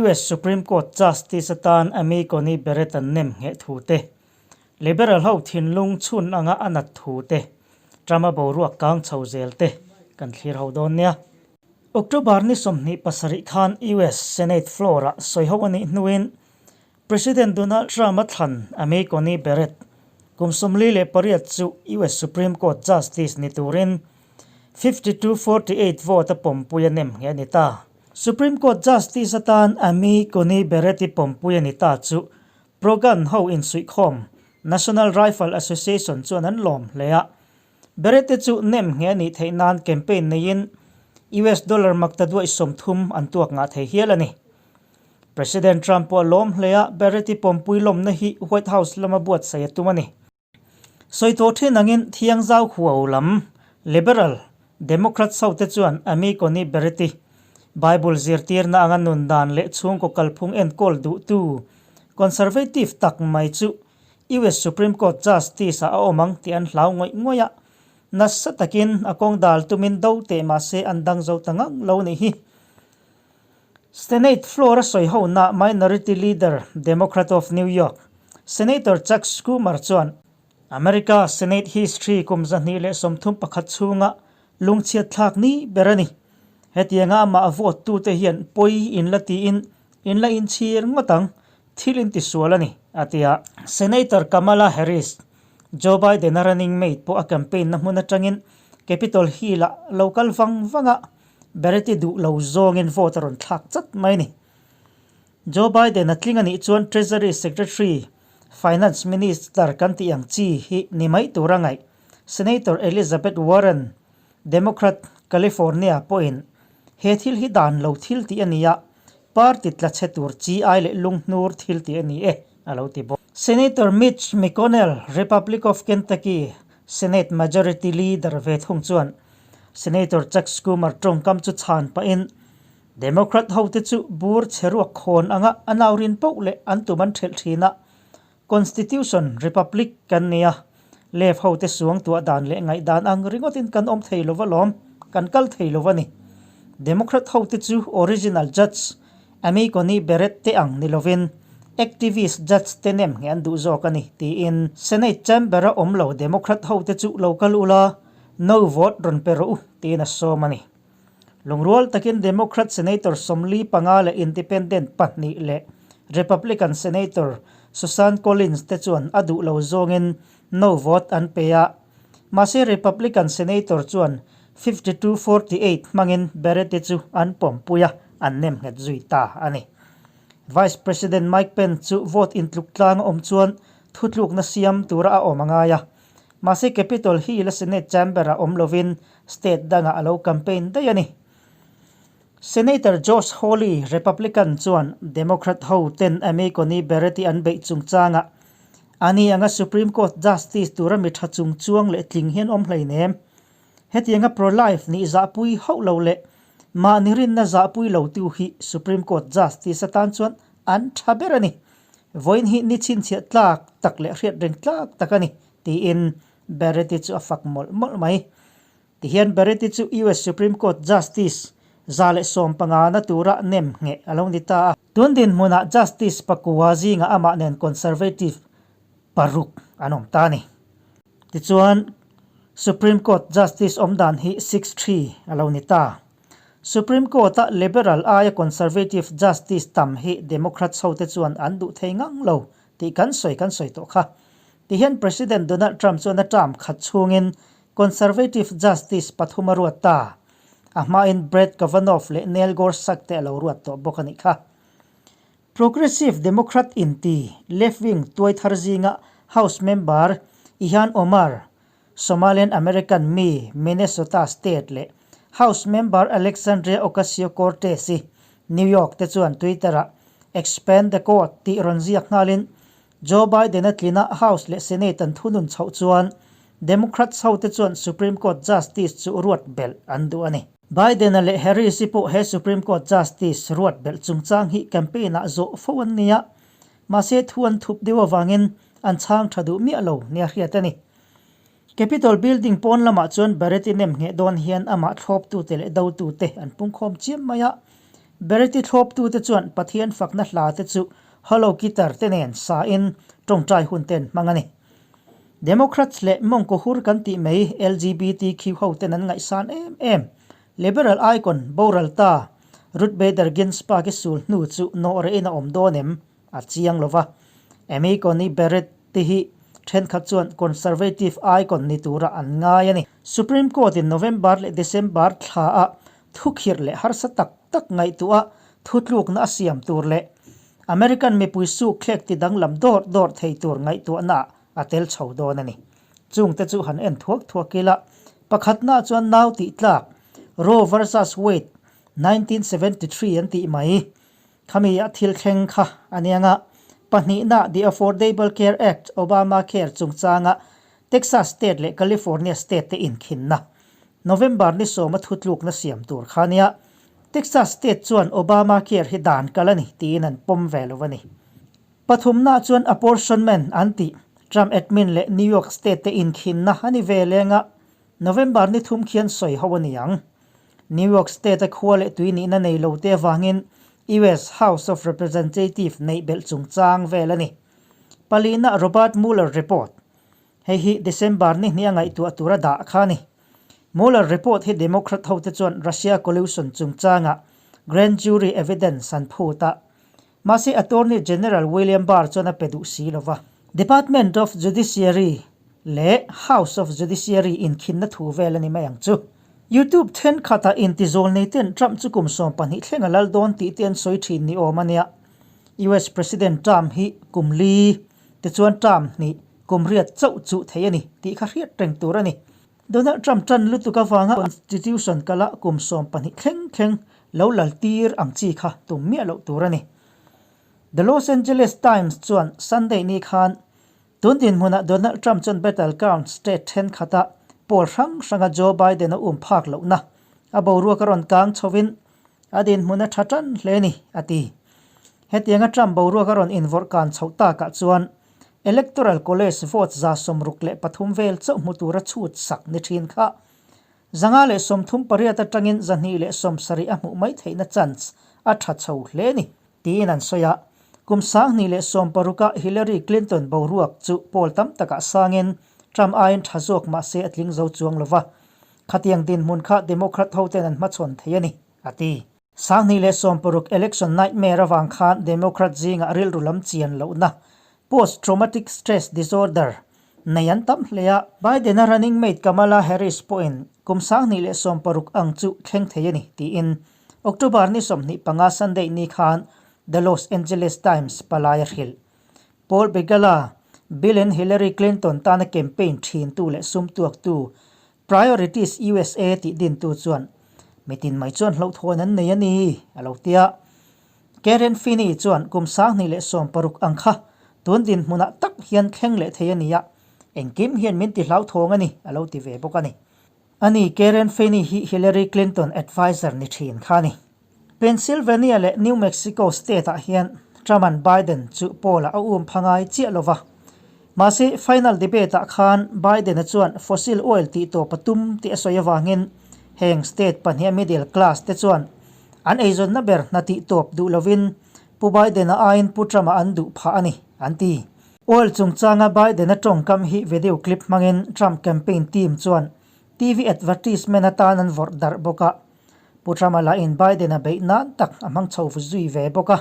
US Supreme Court Justice atan Amy Coney Barrett an nem ngheh thu te, Liberal ho thinlung chhun anga a nat thu te, Trump-a boruak kang chho zel te kan thlir ho dawn nia. October ni 27 khan US Senate floor-ah sawi ho a nih hnuin President Donald Trump-a thlan Amy Coney Barrett kum 48 chu US Supreme Court Justice ni turin 52-48 vote a pawmpui a nem nghe a ni ta. Supreme Court Justice atan Amy Coney Barrett-i pawmpui a ni ta chu pro-gun ho insuihkhawm National Rifle Association chuan an lawm hle a. Barrett-i chu nem nghe a nih theih nan campaign neiin US dollar maktaduaih 30 an tuak ngah thei hial a ni. President Trump pawh a lawm hle a, Barrett-i pawmpui lawmna hi White House lama buatsaih a tum a ni. Sawi tawh thin angin thiangzau huau lam Liberal Democrats hote chuan Amy Coney Barrett-i Bible zirtirna anga nun dan leh chhungkaw kalphung enkawl duhtu conservative tak mai chu US Supreme Court Justice-ah a awm ang tih an hlau ngawih ngawih a, nasa takin a kawng dal tumin do teh mahse an dang zo ta ngang lo nih hi. Senate floor a sawi hona Minority Leader, Democrat of New York, Senator Chuck Schumer chuan America Senate history kum 231 chhunga lungchhiat thlak ni ber a ni. Hetianga amah vote tute hian pawi in la tiin in la inchhir ngawt ang, thil in tisual a ni, a ti a. Senator Kamala Harris, Joe Biden-a running mate pawh a campaign na hmun atangin Capitol Hill-ah lo kal vang vang a, Barrett-i duh lo zawngin vote a rawn thlak chat mai a ni. Joe Biden a tling a nih chuan Treasury Secretary, Finance Minister kan tih ang chi hi ni mai tur a ngaih. Senator Elizabeth Warren, Democrat, California pawhin he thil hi dan lo thil tih a ni a, party tla chhe tur chi ai leh lunghnur thil tih a ni e, a lo ti bawk. Senator Mitch McConnell, Republic of Kentucky, Senate Majority Leader ve thung chuan Senator Chuck Schumer tawngkam chu chhan pahin Democrat hote chu bur chhe ruak khawn anga a naurin poh leh an tum an thelh thin a, Constitution Republic kan nia, left hote suang tuah dan leh ngaihdan ang ringawtin kan awm thei lova lawm, kan kal thei lo a ni. Democrat hote chu original judge Amy Coney Barrett te ang ni lovin activist judge te nem nge an duh zawk a ni, tiin Senate chamber-a awm lo Democrat hote chu lo kal ula, No vote rawn pe rawh u, tiin a sawm a ni. Lungrual takin Democrat Senator 45 leh Independent pahnih leh Republican Senator Susan Collins te chuan a duh lo zawngin no vote an pe a. Mahse Republican Senator chuan 52-48 hmangin Barrett-i chu an pawmpui a, an nem nghet zui ta a ni. Vice President Mike Pence chu vote intluk tlang a awm chuan thutlukna siam tura a awm a ngai a. Mahse Capitol Hill-a Senate chamber-ah awm lovin state dangah a lo campaign daih a ni. Senator Josh Hawley, Republican, chuan Democrat ho ten Amy Coney Barrett-i an beih chungchangah ani anga Supreme Court Justice tura mi tha chung chuang leh tling hian awm hleinem. Hetianga pro-life nih zahpui hauh lo leh mahni rinna zahpui lo tu hi Supreme Court Justice atan chuan an tha ber a ni. Vawiin hi ni chhinchhiah tlak tak leh hriat reng tlak tak a ni, tiin Barrett-i chu a fak mawlh mawlh mai. Tihian Barrett-i chu US Supreme Court Justice 115 na tura nem ngheh a lo ni ta a. Tun dinhmunah Justice pakua zingah amah nen Conservative paruk an awm ta a ni. Tichuan, Supreme Court Justice awm dan hi 6-3 a lo ni ta. Supreme Court-a Liberal aia Conservative Justice tam hi Democrats hote chuan an duh thei ngang lo tih kan sawi kan sawi tawh kha. Tihian President Donald Trump chuan a term khat chhungin Conservative Justice pathum a ruat ta. A hmain Brett Kavanaugh leh Neil Gorsuch te a lo ruat tawh bawk a nih kha. Progressive Democrat inti left-wing tuai thar zinga House member Ilhan Omar, Somalian American mi Minnesota state leh House member Alexandria Ocasio-Cortez-i New York te chuan Twitter-ah Expand the Court tih rawn ziak nghalin Joe Biden-a tlina House leh Senate an thunun chhoh chuan Democrats hote chuan Supreme Court Justice chu ruat belh an duh a ni. Biden-a leh Harris-i pawh he Supreme Court Justice ruat belh chungchang hi campaign-ah zawh fo an ni a, mahse thu an thup deuh avangin an chhang tha duh miah lo nia hriat a ni. Capitol building pawn lamah chuan Barrett-i nem ngheh dawn hian amah thlawptute leh dotute an pungkhawm chiam mai a. Barrett-i thlawptute chuan Pathian fakna hla te chu hollow guitar te nen sa in tawngtai hun te an hmang a ni. Democrats leh mawngkaw hur kan tih mai LGBTQ ho ten an ngaihsan em em. Liberal icon boral ta Ruth Bader Ginsburg-i sul hnu chu nawh rehin a awm dawn em? A chiang lo va. Amy Coney Barrett te hi thenkhat chuan conservative icon ni tura an ngai a ni. Supreme Court in November leh December thla ah thukhirh leh harsa tak tak ngaihtuah thutlukna a siam tur leh American mipui sukthlek ti danglam dawr dawr thei tur ngaihtuahna ah a tel chho dawn a ni. Chungte chu han en thuak thuak ila, pakhatna chuan nau tih tlak Roe versus Wade 1973 an tih mai. Khami a thil thleng kha a nia nga. Pahnihna The Affordable Care Act, Obamacare, chungchanga Texas State leh California State te inkhinna November ni sawma thutlukna siam tur kha a nia. Texas State chuan Obamacare hi dan kal a ni tiin an pawm ve lo a ni. Pathumna chuan apportionment an tih Trump admin leh New York State te inkhinna a ni ve leng a, November ni thum khian sawi ho a ni ang. New York State-a khua leh tui nihna nei lo te avangin US House of Representative neih belh chungchang vel a ni. Palina Robert Mueller report. Hei hi December ni hnih a ngaihtuah tura dah kha a ni. Mueller report hi Democrat hote chuan Russia collusion chungchanga grand jury evidence an phut a. Mahse Attorney General William Barr chuan a pe duh si lo va. Department of Judiciary leh House of Judiciary inkhinna thu vel a ni mai ang chu. YouTube thenkhatah intizawl neiten Trump chu kum 12 thleng a lal dawn tih te an sawi thin ni awm a nia. US President term hi kum li te chuan term hnih kum riat chauh chuh thei a ni tih kha hriat reng tur a ni. Donald Trump tan lutuk avanga Constitution kala kum 12 thleng thleng lo lal tir ang chi kha tum miah loh tur a ni. The Los Angeles Times chuan Sunday ni khan tun dinhmunah Donald Trump chuan battleground state thenkhatah poll hrang hranga Joe Biden a um phak lohna a boruak a rawn kang chhovin a dinhmun a tha tan hle ni, a ti. Hetianga Trump boruak a rawn invawrh kan chhoh takah chuan Electoral College vote 63 vel chauh hmu tura chhut sak ni thin kha. 538 atangin 270 a hmuh mai theihna chance a tha chho hle ni, tiin an sawi a. Kum 2016 Hillary Clinton boruak chu poll tam takah sangin Trump aiin tha zawk mah se a tling zo chuang lo va. Khatiang dinhmun kha Democrat hoten an hmachhawn thei a ni, a ti. 2016 election nightmare avang khan Democrat zingah rilru lam chian lohna, post-traumatic stress disorder, nei an tam hle a. Biden-a running mate Kamala Harris pawhin kum 2016 ang chu thleng thei a ni, tiin October ni 25 Sunday ni khan The Los Angeles Times palai a hrilh. Paul Begala, Bill and Hillary Clinton tana campaign thintu leh sumtuaktu Priorities USA tih dintu chuan mitin mai chuan hlauhthawn an nei a ni, a lo ti a. Karen Finney chuan kum 2016 ang kha tun dinhmunah tak hian thleng leh thei a ni a, engkim hian min ti hlauthawng a ni, a lo ti ve bawk a ni. A ni, Karen Finney hi Hillary Clinton adviser ni thin kha a ni. Pennsylvania leh New Mexico state-ah hian Trump-a'n Biden chu poll-ah a um pha ngai chiah lo va. Mahse, final debate-ah khan Biden-a chuan fossil oil tih tawp a tum tih a sawi avangin heng state pahniha middle class te chuan an eizawnna ber hna tih tawp duh lovin Pu Biden-a aiin Pu Trump-a an duh phah a ni, an ti. Oil chungchanga Biden-a tawngkam hi video clip hmangin Trump campaign team chuan TV advertisement atan an vawrh darh bawk a. Pu Trump-a lahin Biden-a beih nan tak a hmang chho zui ve bawk a.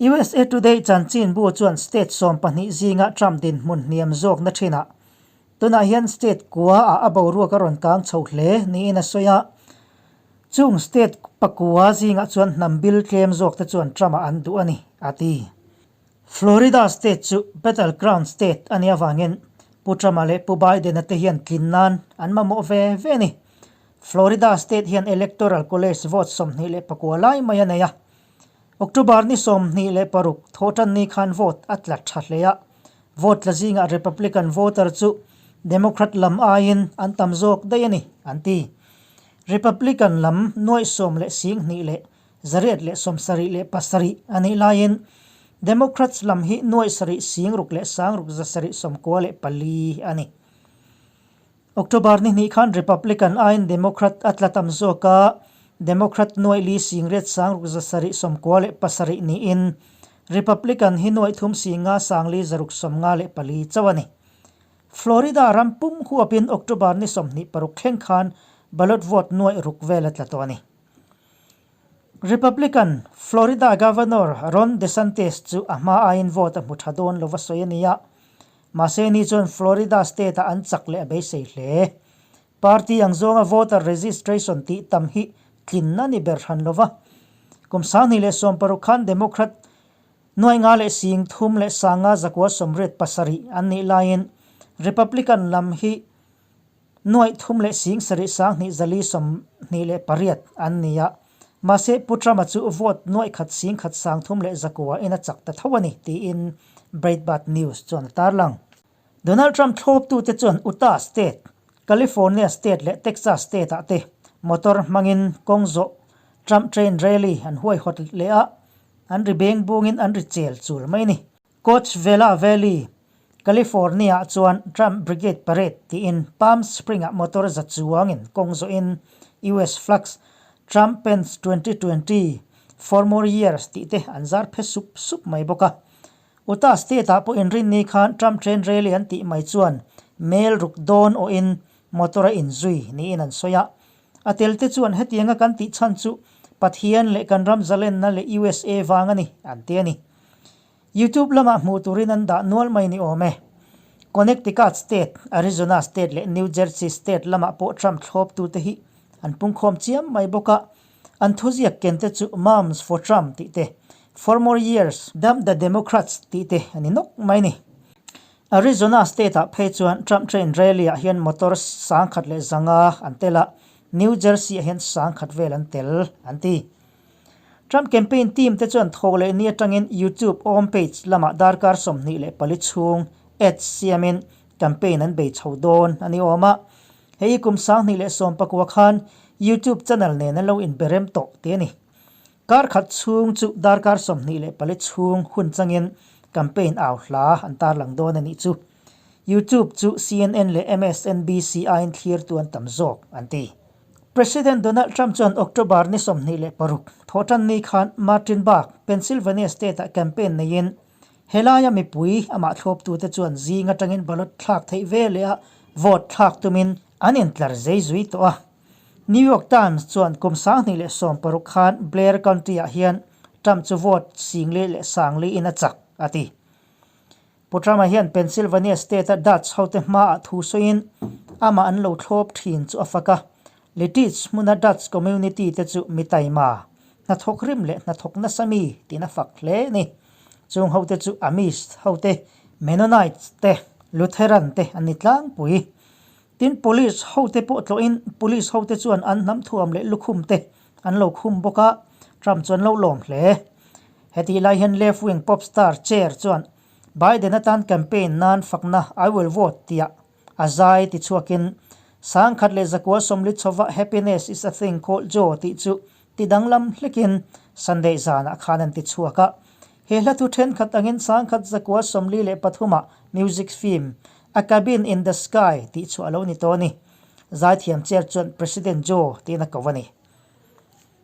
USA Today chanchin bu chuan state 12 zinga Trump dinhmun hniam zawkna thinah tunah hian state kua ah a boruak a rawn kang chho hle niin a sawi a. Chung state pakua zingah chuan hnam bil tlem zawk te chuan Trump-a an duh a ni, a ti. Florida state chu battleground state a nih avangin Pu Trump-a leh Pu Biden-a te hian tlin nan an mamawh ve ve a ni. Florida state hian electoral college vote 29 lai mai a nei a. October ni 26 thawhtan ni khan vote a tla tha hle a. Vote tla zingah Republican voter chu Democrat lam aiin an tam zawk daih a ni, an ti. Republican lam nuaih sawm leh sing hnih leh 877 a nih laiin Democrats lam hi nuaih sarih sing ruk leh sang ruk zasarih 94 a ni. October ni hnih khan Republican aiin Democrat a tla tam zawk a, Democrat nuaih li singriat sangruk 797 niin Republican hi nuaih thum singa sangli 654 chauh a ni. Florida ram pum huapin October ni 26 thleng khan ballot vote nuaih ruk vel a tla tawh a ni. Republican Florida Governor Ron DeSantis chu a hma aiin vote a hmu tha dawn lova sawi a ni a, mahse ni chuan Florida state-ah an chak leh a beisei hle. Party ang zawnga voter registration tih tam hi tlinna ni ber hran lova, kum 2016 khan Democrat 503,587 an nih laiin Republican lam hi 37,228 an ni a, mahse Pu Trump-a chu vote 1,139 in a chak ta tho a ni, tiin Breitbart News chuan a tarlang. Donald Trump thlawptute chuan Utah State, California State leh Texas State-ah te motor hmangin kawng zawh Trump Train Rally an huaihawt leh a, an ri beng bungin an ri chel chul mai a ni. Coachella Valley, California-ah chuan Trump Brigade Parade tiin Palm Spring-ah motor za chuangin kawng zawhin US Flags, Trump Pence 2020, Four More Years tih te an zar phe sup sup mai bawk a. Utah State-ah pawh inrinni khan Trump Train Rally an tih mai chuan mail ruk dawn awhin motor a inzui niin an sawi a. A telte chuan hetianga kan tih chhan chu Pathian leh kan ram zalenna leh USA vang a ni, an ti a ni. YouTube lamah hmuh turin an dah nual mai ni awm e. Connecticut State, Arizona State leh New Jersey State lamah pawh Trump thlawptute hi an pungkhawm chiam mai bawk a. An thuziak kente chu Moms for Trump tih te, Four More Years, Dump the Democrats tih te a ni nawk mai ni. Arizona State-ah phei chuan Trump Train Rally-ah hian motor 1100 an tel a, New Jersey-ah hian 1000 vel an tel, an ti. Trump campaign team te chuan thaw leh ni atangin YouTube home page lamah darkar 24 chhung ads siamin campaign an bei chho dawn a ni awm a. Hei kum 2019 khan YouTube channel nen an lo inberem tawh tih a ni. Kar khat chhung chu darkar 24 chhung hun changin campaign au hla an tarlang dawn a nih chu. YouTube chu CNN leh MSNBC aiin thlirtu an tam zawk, an ti. President Donald Trump chuan October ni 26 thawhtan ni khan Martinburg, Pennsylvania state-ah campaign neiin Helaia mipui amah thlawptute chuan zing atangin ballot thlak theih ve leh a vote thlak tumin an intlar zei zui tawh a. New York Times chuan kum 2016 khan Blair County-ah hian Trump chu vote singli leh sangli in a chak, a ti. Pu Trump-a hian Pennsylvania state-a Dutch hote hmaah thu sawiin amah an lo thlawp thin chu a fak a. Lititz hmuna Dutch community te chu mi taima, hnathawk rim leh hnathawk nasa mi tiin a fak hle a ni. Chung hote chu Amish hote, Mennonites te, Lutheran te an ni tlangpui. Tin, police hote pawh tlawhin police hote chuan an hnam thuam leh lukhum te an lo khum bawk a, Trump chu an lo lawm hle. Hetih lai hian left wing pop star Cher chuan Biden atan campaign nan fakna I will vote tiah A zai ti chhuakin, 1940 chhova Happiness is a thing called Joe tih chu ti danglam hlekin Sunday zanah khan an ti chhuak a. He hla thu thenkhat angin 1943 ah music film A Cabin in the Sky tih chu a lo ni tawh a ni. Zaithiam chair chuan President Joe tiin a ko a ni.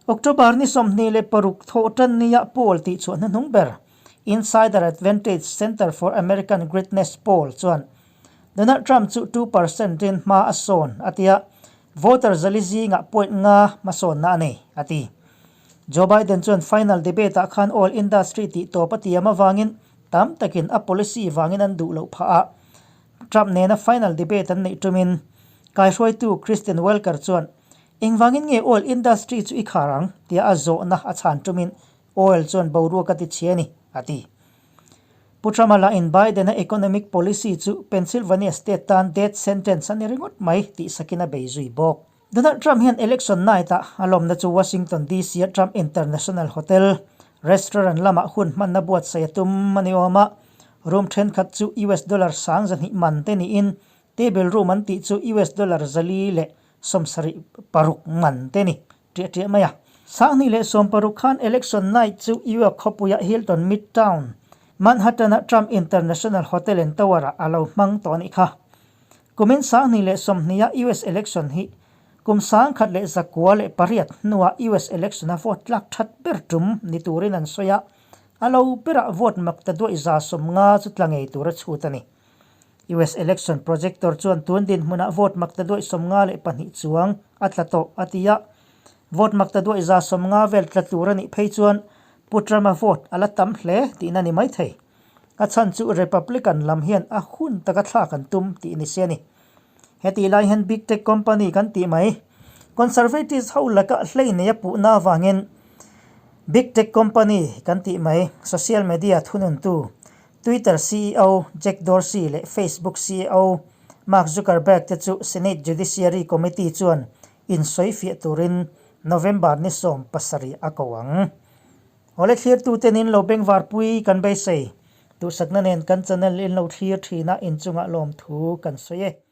October ni 26 thawh tan nia poll tih chhuah hnuhnung ber Insider Advantage Center for American Greatness poll chuan Donald Trump chu 2% in hma a sawn a ti a, voter zali zingah point nga hmasawnna a nei, a ti. Joe Biden chuan final debate-ah khan oil industry tih tawp a tiam avangin tam takin a policy vangin an duh loh phah a. Trump nena final debate an neih tumin kaihruaitu Kristen Welker chuan Engvangin nge oil industry chu i khar ang? tia a zawhna a chhan tumin oil chuan boruak a ti chhe a ni, a ti. Pu Trump-a lahin Biden-a economic policy chu Pennsylvania state tan death sentence a ni ringawt mai tih sakin a bei zui bawk. Donald Trump hian election night-ah a lawmna chu Washington DC-a Trump International Hotel restaurant lamah hun hmanna buatsaih a tum a ni awm a, room thenkhat chu US dollar 200,000 man te niin table room an tih chu US dollar 476 man te ni ṭiah ṭiah mai a. 2016 khan election night chu New York khawpuia Hilton Midtown, Manhattan-a Trump International Hotel and Tower-ah a lo hmang tawh a nih kha. Kumin 2020-a US election hi Kum 1908 hnuah US election a vote tlak that ber tum ni turin an sawi a, a lo berah vote mak ta duaih 150 chu tla ngei tur a chhut a ni. US election projector chuan tun dinhmunah vote mak ta duaih 52 chuang a tla tawh a ti a, vote mak ta duaih 150 vel tla tur a nih phei chuan Pu Trump-a vote a la tam hle tihna ni maithei. A chhan chu Republican lam hian a hun taka thlak an tum tih ni si a ni. Hetih lai hian Big Tech company kan tih mai. Conservatives ho laka hlei nei a puhna avangin Big Tech company kan tih mai social media thununtu Twitter ceo Jack Dorsey leh Facebook ceo Mark Zuckerberg te chu Senate Judiciary Committee chuan insawifiah turin November ni 17 a ko ang. Awle thlirtuten in lo bengvarpui kan beisei. Duhsakna nen kan channel in lo thlir thin a inchungah lawmthu kan sawi e.